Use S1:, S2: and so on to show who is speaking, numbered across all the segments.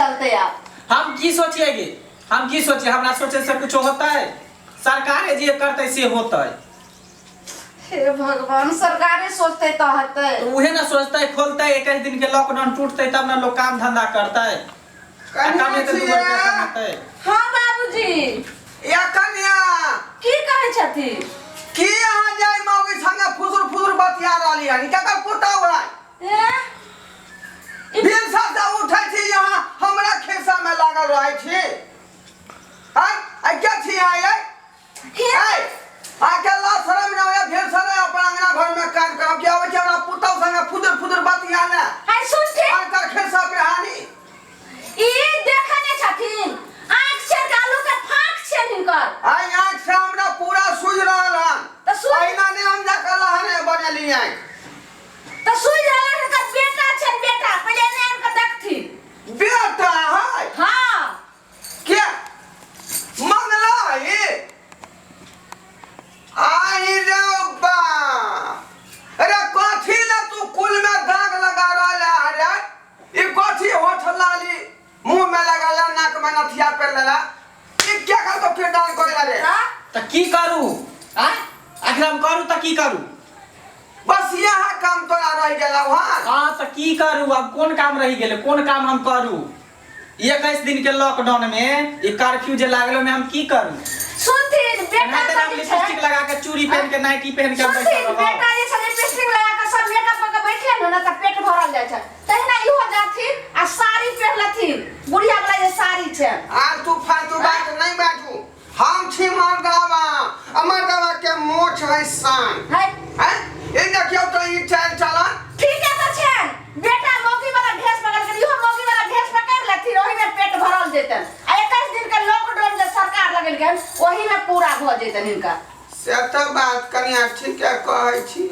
S1: चलते आब।
S2: हम की सोचिए गे, हम की सोचिए, हमरा सोचे से कुछ होतै? सरकारे जे करतै से होतै।
S1: हे भगवान, सरकारे सोचते तऽ हेतै।
S2: तऽ उहे ने सोचतै, खोलतै, 21 दिन के लॉकडाउन टूटतै तब ने लोग काम धंधा करतै। आ
S3: कनिया
S2: कमेतै 2
S3: छियै
S2: रुपया कमेतै।
S1: हाँ बाबूजी।
S3: या कनिया,
S1: की कहै छथिन?
S3: की अहाँ जाय मौगी संगे फुसुर फुसुर बतिया रहली हन? केकर पुतहु है?
S1: ए?
S3: भिनसर से उठै छी यहाँ हमरा खिस्सा में लागल रहै छी। आय आय के छी आय आय आय आके ला शरम ना होया। भिनसर अपन अंगना घर में काम करब कि आबै छी हमरा पुतहु संगे फुदुर फुदुर बतिया ले।
S1: हाय सुनथिन।
S3: अनकर खिस्सा पिहानी।
S1: ई देखै नहि छथिन, आँखि छनि कि आलू के फाँक छनि हिनकर?
S3: आइ आँखि से हमरा पूरा सूझि रहल हन।
S1: तऽ सूझि-
S3: अहिना नहि हम जाकऽ लहने बनेली आँखि।
S1: तऽ सूझि रहल हन, हिनकर बेटा छनि, बेटा पहिले एने आनि कऽ देखथिन।
S3: बेटा है?
S1: हाँ।
S3: के मंगला है? आई रे बा, अरे कथी ले तू कुल में दाग लगा रहल है? अरे ई कथी होठ लाली मुंह में लगाला, नाक में नथिया पे लेला, ई क्या कर तो किरदार करेला रे?
S1: हाँ?
S2: तऽ की करू आँय, आखिर हम करू तऽ की करू?
S3: बस यह काम तोरा रह गेल वहाँ।
S2: हाँ तऽ की करू, आब कोन काम रहि गेलै, कोन काम हम करू? 21 दिन के लॉकडाउन में, ई कर्फ्यू जे लागल में हम की करू?
S1: सुनथिन, बेटा
S2: एनाहिते
S1: सब
S2: हम
S1: जे छै
S2: लिपस्टिक लगा के, चूड़ी पहन के, नाइटी पहन के हम बैठल
S1: सुनथिन,
S2: रहब?
S1: बेटा जे छै लिपस्टिक लगा के सब मेकअप कऽ के बैठले ने तऽ पेट भरल जाइ छै, तहिना इहो जाथिन आ साड़ी पहिरलथिन, बुढ़िया वाला जे साड़ी छै।
S3: आलतू फालतू बात नहीं बाजू। हम छी मर्दावा आ मर्दावा के मोछ है शान।
S1: है।
S3: हैं? ई देखियौ तऽ ई चालि चलन।
S1: ठीके तऽ छै, बेटा मौगी वाला भेष पकड़ के, इहो मौगी वाला भेष पकड़ लेथिन, ओही में पेट भरल जेतन आ 21 दिन के लॉकडाउन जे सरकार लगेलकन ओही में पूरा भऽ जेतन हिनका।
S3: से तऽ बात कनिया ठीके कहै छी।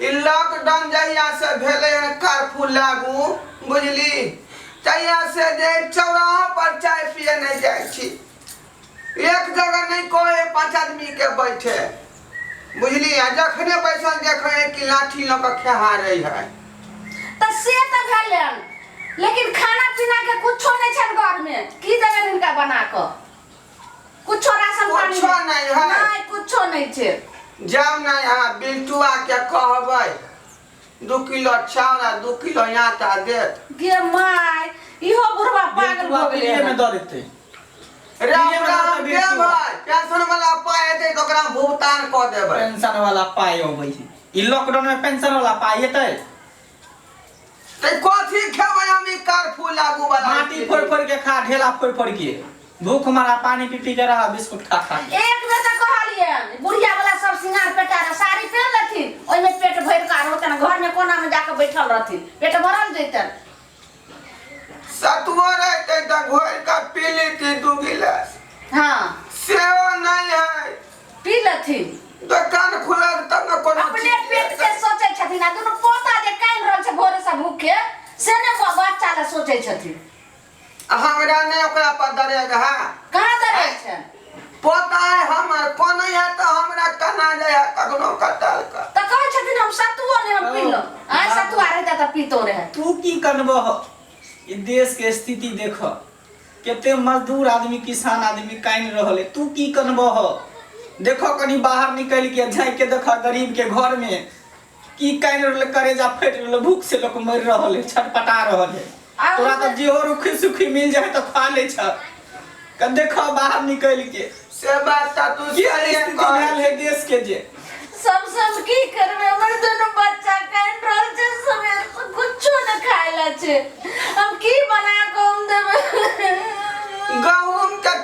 S3: ई लॉकडाउन जहिया से भेलै हन, कर्फ्यू लागू, बुझली, तहिया से जे चौराहा पर चाय पिए नहि जाइ छी, एक जगह नहि कहे 5 आदमी के बैठे, बुझली, आ जखने बैसल देखे है कि लाठी लऽ कऽ खेहारै है।
S1: तऽ से तऽ भेलनि, लेकिन खाना पीना के कुछो नहि छनि घर में, की देबनि हिनका बना कऽ? कुछो राशन पानी
S3: कुछो नहि है।
S1: नहि, कुछो नहि छै।
S3: जाउ ने अहाँ बिल्टुआ के कहबै 2 किलो चाउर आ 2 किलो आटा देत।
S1: गे my, इहो बुढ़वा पागल
S2: बिल्टुआ
S1: भऽ गेलै
S2: पीढ़ीए में
S1: हन।
S2: दऽ देतै।
S3: रे ओकरा हम
S2: बिल्टुआ।
S3: देबै, पेंशन वाला पाइ एतै तऽ ओकरा हम भुगतान कऽ देबै।
S2: पेंशन वाला पाइ अबै है, ई लॉकडाउन में पेंशन वाला पाइ एतै?
S3: तऽ कथी खेबै हम ई कर्फ्यू लागू वाला?
S2: माटी फोड़ फोड़ के खा, ढेला फोड़ फोड़ के, भूख मारा पानी पी पी के रहा, बिस्कुट खा खा के।
S1: एक बेर तऽ कहलियनि, बुढ़िया वाला सब सिंगार पेटार साड़ी पहिर लेथिन, ओहिमे पेट भरि कऽ होतनि, घर में कोना में जाके बैठल रहथिन, पेट भरल जैतनि।
S3: सतुओ रहतै तऽ घोरि कऽ पी लेती 2 गिलास।
S1: हाँ।
S3: सेहो नहि है।
S1: पी लेथिन।
S3: दोकान खुलल तब ने कोनो
S1: अपने
S3: चीज
S1: पेट के
S3: हेतै।
S1: सोचै छथिन आ दुनू पोता जे कानि रहल छै भोरे से भूखे, से ने बच्चा लए सोचै छथिन।
S3: हमरा नहि ओकरा पर दरेग है।
S1: कहाँ दरेग छै?
S3: पोता है हमर, कोन है तऽ हमरा कना जाइ है कखनो कटल कऽ।
S1: तऽ कहै छथिन हम सतुओ नहि हम पीलहुँ। आँय, सतुआ रहितै तऽ पीतो रहै।
S2: तू की कनबह, ई देश के स्थिति देख, कते मजदूर आदमी किसान आदमी कानि रहल है, तू की कनबह? देखो कनी बाहर निकल के झाँकि के देख, गरीब के घर में की कानि रहल, करेजा फटि रहल, भूख से लोग मरि रहल है, छटपटा रहल है।
S1: आ
S2: तोरा तऽ
S1: ओहिमे-
S2: जेहो रुखी सुखी मिल जाए तऽ खा ले छ। देख बाहर निकल के
S3: से बात तऽ तू
S2: की
S3: सहिए
S2: स्थिति
S3: कहै
S2: भेल है देश के जे
S1: सब सब की करबै, हमर दुनू बच्चा कानि रहल छै, सबेर से कुछो नहि खाय ला छै, हम की बना कऽ हम देबै?
S3: गहूम के